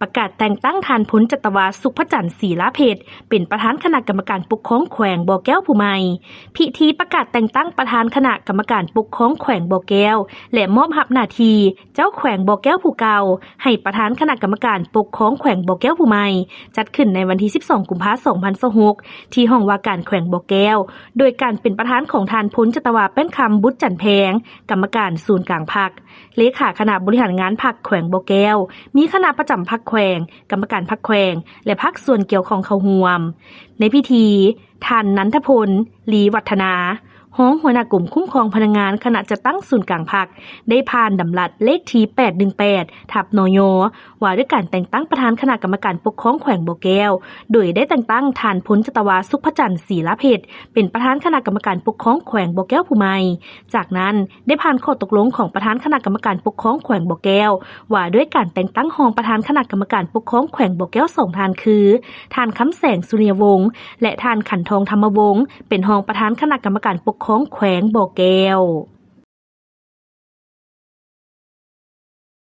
ປະກາດແຕ່ງຕັ້ງທ່ານ ພົນຈັດຕະວາ ສຸກພະຈັນ ສີລາເພັດ ເປັນປະທານຄະນະກຳມະການປົກຄອງແຂວງບໍ່ແກ້ວຜູ້ໃໝ່. ພິທີປະກາດແຕ່ງຕັ້ງປະທານຄະນະກຳມະການປົກຄອງແຂວງບໍ່ແກ້ວ ແລະ ມອບຮັບໜ້າທີ່ເຈົ້າແຂວງບໍ່ແກ້ວຜູ້ເກົ່າ ໃຫ້ປະທານຄະນະກຳມະການປົກຄອງແຂວງບໍ່ແກ້ວຜູ້ໃໝ່ ຈັດຂຶ້ນໃນວັນທີສິບສອງ ກຸມພາ ສອງພັນຊາວຫົກ ທີ່ຫ້ອງວ່າການແຂວງບໍ່ແກ້ວ ໂດຍການເປັນປະທານຂອງທ່ານ ພົນຈັດຕະວາ ແປ້ນຄຳ ບຸດຈັນແພງ ກຳມະການສູນກາງພັກ, ເລຂາຄະນະບໍລິຫານງານພັກແຂວງບໍ່ແກ້ວ, ມີຄະນະປະຈຳພັກແຂວງ, ກຳມະການພັກແຂວງ ແລະ ພາກສ່ວນກ່ຽວຂ້ອງເຂົ້າຮ່ວມ. ໃນພິທີ, ທ່ານ ນັນທະພົນ ລີວັດທະນາ ຮອງຫົວໜ້າກົມຄຸ້ມຄອງພະນັກງານຄະນະຈັດຕັ້ງສູນກາງພັກ ໄດ້ຜ່ານດຳລັດເລກທີ ແປດໜຶ່ງແປດ ທັບ ນຍ ວ່າດ້ວຍການແຕ່ງຕັ້ງປະທານຄະນະກຳມະການປົກຄອງແຂວງບໍ່ແກ້ວ ໂດຍໄດ້ແຕ່ງຕັ້ງທ່ານ ພົນຈັດຕະວາ ສຸກພະຈັນ ສີລາເພັດ ເປັນປະທານຄະນະກຳມະການປົກຄອງແຂວງບໍ່ແກ້ວຜູ້ໃໝ່. ຈາກນັ້ນ ໄດ້ຜ່ານຂໍ້ຕົກລົງຂອງປະທານຄະນະກຳມະການປົກຄອງແຂວງບໍ່ແກ້ວ ວ່າດ້ວຍການແຕ່ງຕັ້ງຮອງປະທານຄະນະກຳມະການປົກຄອງແຂວງບໍ່ແກ້ວສອງທ່ານຄື ທ່ານ ຄຳແສງ ສຸລິຍະວົງ ແລະ ທ່ານ ຂັນທອງ ທຳມະວົງ ເປັນຮອງປະທານຄະນະກຳມະການປົກຄອງແຂວງບໍ່ແກ້ວ.